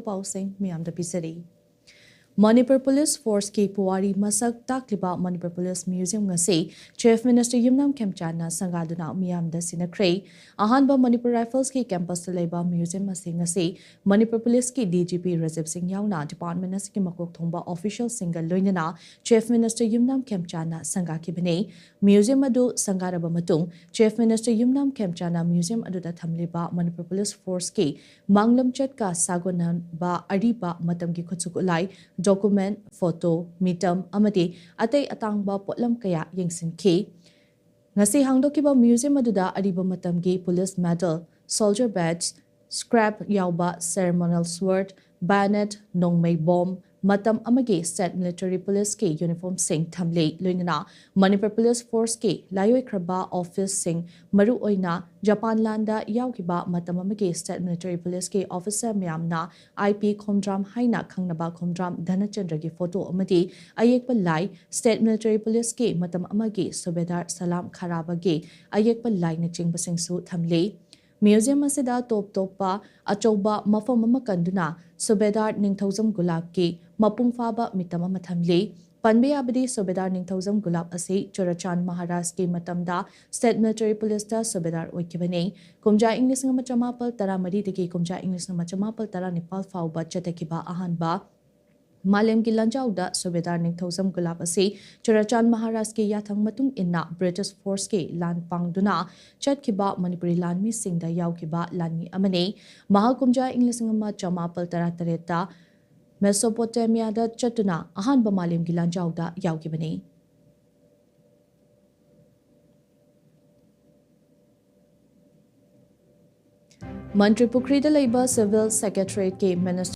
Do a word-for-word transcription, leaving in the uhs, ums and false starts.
ꯄꯥꯎꯁꯤꯡ ꯃꯤꯌꯥꯝꯗ ꯄꯤꯖꯔꯤ꯫ ꯃꯅꯤꯄꯨꯔ ꯄꯨꯂꯤꯁ ꯐꯣꯔꯁꯀꯤ ꯄꯨꯋꯥꯔꯤ ꯃꯁꯛ ꯇꯥꯛꯂꯤꯕ ꯃꯅꯤꯄꯨꯔ ꯄꯨꯂꯤꯁ ꯃ꯭ꯌꯨꯖꯤꯌꯝ ꯉꯁꯤ ꯆꯤꯐ ꯃꯤꯅꯤꯁꯇꯔ ꯌꯨꯝꯅꯥꯝ ꯈꯦꯝꯆꯥꯟꯅ ꯁꯪꯒꯥꯗꯨꯅ ꯃꯤꯌꯥꯝꯗ ꯁꯤꯟꯅꯈ꯭ꯔꯦ꯫ ꯑꯍꯥꯟꯕ ꯃꯅꯤꯄꯨꯔ ꯔꯥꯏꯐꯜꯁꯀꯤ ꯀꯦꯝꯄꯁꯇ ꯂꯩꯕ ꯃ꯭ꯌꯨꯖꯤꯌꯝ ꯑꯁꯤ ꯉꯁꯤ ꯃꯅꯤꯄꯨꯔ ꯄꯨꯂꯤꯁꯀꯤ ꯗꯤ ꯖꯤ ꯄꯤ ꯔꯥꯖꯤꯕ ꯁꯤꯡ ꯌꯥꯎꯅ ꯗꯤꯄꯥꯔꯠꯃꯦꯟ ꯑꯁꯤꯒꯤ ꯃꯀꯣꯛ ꯊꯣꯡꯕ ꯑꯣꯐꯤꯁꯤꯌꯦꯜꯁꯤꯡꯒ ꯂꯣꯏꯅꯅ ꯆꯤꯐ ꯃꯤꯅꯤꯁꯇꯔ ꯌꯨꯝꯅꯥꯝ ꯈꯦꯝꯆꯥꯟꯅ ꯁꯪꯒꯥꯈꯤꯕꯅꯤ꯫ ꯃ꯭ꯌꯨꯖꯤꯌꯝ ꯑꯗꯨ ꯁꯪꯒꯥꯔꯕ ꯃꯇꯨꯡ ꯆꯤꯐ ꯃꯤꯅꯤꯁꯇꯔ ꯌꯨꯝꯅꯥꯝ ꯈꯦꯝꯆꯥꯟꯅ ꯃ꯭ꯌꯨꯖꯤꯌꯝ ꯑꯗꯨꯗ ꯊꯝꯂꯤꯕ ꯃꯅꯤꯄꯨꯔ ꯄꯨꯂꯤꯁ ꯐꯣꯔꯁꯀꯤ ꯃꯥꯡꯂꯝꯆꯠꯀ ꯁꯥꯒꯣꯟꯅꯕ ꯑꯔꯤꯕ ꯃꯇꯝꯒꯤ ꯈꯨꯠꯁꯨ ꯈꯨꯠꯂꯥꯏ, ꯗꯣꯀꯨꯃꯦꯟ, ꯐꯣꯇꯣ, ꯃꯤꯇꯝ ꯑꯃꯗꯤ ꯑꯇꯩ ꯑꯇꯥꯡꯕ ꯄꯣꯠꯂꯝ ꯀꯌꯥ ꯌꯦꯡꯁꯤꯟꯈꯤ꯫ ꯉꯁꯤ ꯍꯥꯡꯗꯣꯛꯈꯤꯕ ꯃ꯭ꯌꯨꯖꯤꯌꯝ ꯑꯗꯨꯗ ꯑꯔꯤꯕ ꯃꯇꯝꯒꯤ ꯄꯨꯂꯤꯁ ꯃꯦꯗꯜ, ꯁꯣꯜꯖꯔ ꯕꯦꯖ, ꯁ꯭ꯀ꯭ꯔꯦꯞ ꯌꯥꯎꯕ ꯁꯦꯔꯦꯃꯣꯅꯤꯌꯦꯜ ꯁ꯭ꯋꯣꯔꯗ, ꯕꯥꯌꯣꯅꯦꯠ, ꯅꯣꯡꯃꯩ ꯕꯣꯝ, ꯃꯇꯝ ꯑꯃꯒꯤ ꯁ꯭ꯇꯦꯠ ꯃꯤꯂꯤꯇꯔꯤ ꯄꯨꯂꯤꯁꯀꯤ ꯌꯨꯅꯤꯐꯣꯔꯝꯁꯤꯡ ꯊꯝꯂꯤ꯫ ꯂꯣꯏꯅꯅ ꯃꯅꯤꯄꯨꯔ ꯄꯨꯂꯤꯁ ꯐꯣꯔꯁꯀꯤ ꯂꯥꯏꯑꯣꯏꯈ꯭ꯔꯕ ꯑꯣꯐꯤꯁꯁꯤꯡ, ꯃꯔꯨꯑꯣꯏꯅ ꯖꯄꯥꯟ ꯂꯥꯟꯗ ꯌꯥꯎꯈꯤꯕ ꯃꯇꯝ ꯑꯃꯒꯤ ꯁ꯭ꯇꯦꯠ ꯃꯤꯂꯤꯇꯔꯤ ꯄꯨꯂꯤꯁꯀꯤ ꯑꯣꯐꯤꯁꯔ ꯃꯌꯥꯝꯅ ꯑꯥꯏ ꯄꯤ ꯈꯣꯝꯗ꯭ꯔꯥꯝ ꯍꯥꯏꯅ ꯈꯪꯅꯕ ꯈꯣꯝꯗ꯭ꯔꯥꯝ ꯙꯅꯆꯟꯗ꯭ꯔꯒꯤ ꯐꯣꯇꯣ ꯑꯃꯗꯤ ꯑꯌꯦꯛꯄ ꯂꯥꯏ, ꯁ꯭ꯇꯦꯠ ꯃꯤꯂꯤꯇꯔꯤ ꯄꯨꯂꯤꯁꯀꯤ ꯃꯇꯝ ꯑꯃꯒꯤ ꯁꯨꯕꯦꯗꯥꯔ ꯁꯂꯥꯝ ꯈꯥꯔꯥꯕꯒꯤ ꯑꯌꯦꯛꯄ ꯂꯥꯏꯅꯆꯤꯡꯕꯁꯤꯡꯁꯨ ꯊꯝꯂꯤ꯫ ꯃ꯭ꯌꯨꯖꯤꯌꯝ ꯑꯁꯤꯗ ꯇꯣꯞ ꯇꯣꯞꯄ ꯑꯆꯧꯕ ꯃꯐꯝ ꯑꯃ ꯀꯟꯗꯨꯅ ꯁꯨꯕꯦꯗꯥꯔ ꯅꯤꯡꯊꯧꯖꯝ ꯒꯨꯂꯥꯞꯀꯤ ꯃꯄꯨꯡ ꯐꯥꯕ ꯃꯤꯇꯝ ꯑꯃ ꯊꯝꯂꯤ꯫ ꯄꯟꯕ ꯌꯥꯕꯗꯤ ꯁꯨꯕꯦꯗꯥꯔ ꯅꯤꯡꯊꯧꯖꯝ ꯒꯨꯂꯥꯞ ꯑꯁꯤ ꯆꯨꯔꯆꯥꯟ ꯃꯍꯥꯔꯥꯖꯀꯤ ꯃꯇꯝꯗ ꯁ꯭ꯇꯦꯠ ꯃꯤꯂꯤꯇꯔꯤ ꯄꯨꯂꯤꯁꯇ ꯁꯨꯕꯦꯗꯥꯔ ꯑꯣꯏꯈꯤꯕꯅꯤ꯫ ꯀꯨꯝꯖꯥ ꯏꯪ ꯂꯤꯁꯤꯡ ꯑꯃ ꯆꯃꯥꯄꯜ ꯇꯔꯥꯃꯔꯤꯗꯒꯤ ꯀꯨꯝꯖꯥ ꯏꯪ ꯂꯤꯁꯤꯡ ꯑꯃ ꯆꯃꯥꯄꯜ ꯇꯔꯥꯅꯤꯄꯥꯜ ꯐꯥꯎꯕ ꯆꯠꯊꯈꯤꯕ ꯑꯍꯥꯟꯕ ꯃꯥꯂꯦꯝꯒꯤ ꯂꯥꯟꯖꯥꯎꯗ ꯁꯨꯕꯦꯗꯥꯔ ꯅꯤꯡꯊꯧꯖꯝ ꯒꯨꯂꯥꯞ ꯑꯁꯤ ꯆꯨꯔꯆꯥꯟ ꯃꯍꯥꯔꯥꯖꯀꯤ ꯌꯥꯊꯪ ꯃꯇꯨꯡ ꯏꯟꯅ ꯕ꯭ꯔꯤꯇꯤꯁ ꯐꯣꯔꯁꯀꯤ ꯂꯥꯟ ꯄꯥꯡꯗꯨꯅ ꯆꯠꯈꯤꯕ ꯃꯅꯤꯄꯨꯔꯤ ꯂꯥꯟꯃꯤꯁꯤꯡꯗ ꯌꯥꯎꯈꯤꯕ ꯂꯥꯟꯃꯤ ꯑꯃꯅꯤ꯫ ꯃꯍꯥꯛ ꯀꯨꯝꯖꯥ ꯏꯪ ꯂꯤꯁꯤꯡ ꯑꯃ ꯆꯃꯥꯄꯜ ꯇꯔꯥꯇꯔꯦꯠꯇ ꯃꯦꯁꯣꯄꯣꯇꯦꯃꯤꯌꯥꯗ ꯆꯠꯇꯨꯅ ꯑꯍꯥꯟꯕ ꯃꯥꯂꯦꯝꯒꯤ ꯂꯥꯟꯖꯥꯎꯗ ꯌꯥꯎꯈꯤꯕꯅꯤ꯫ ꯃꯟꯇ꯭ꯔꯤ ꯄꯨꯈ꯭ꯔꯤꯗ ꯂꯩꯕ ꯁꯤꯚꯤꯜ ꯁꯦꯀ꯭ꯔꯦꯇꯔꯤꯌꯦꯠꯀꯤ ꯃꯤꯅꯤꯁꯇꯔ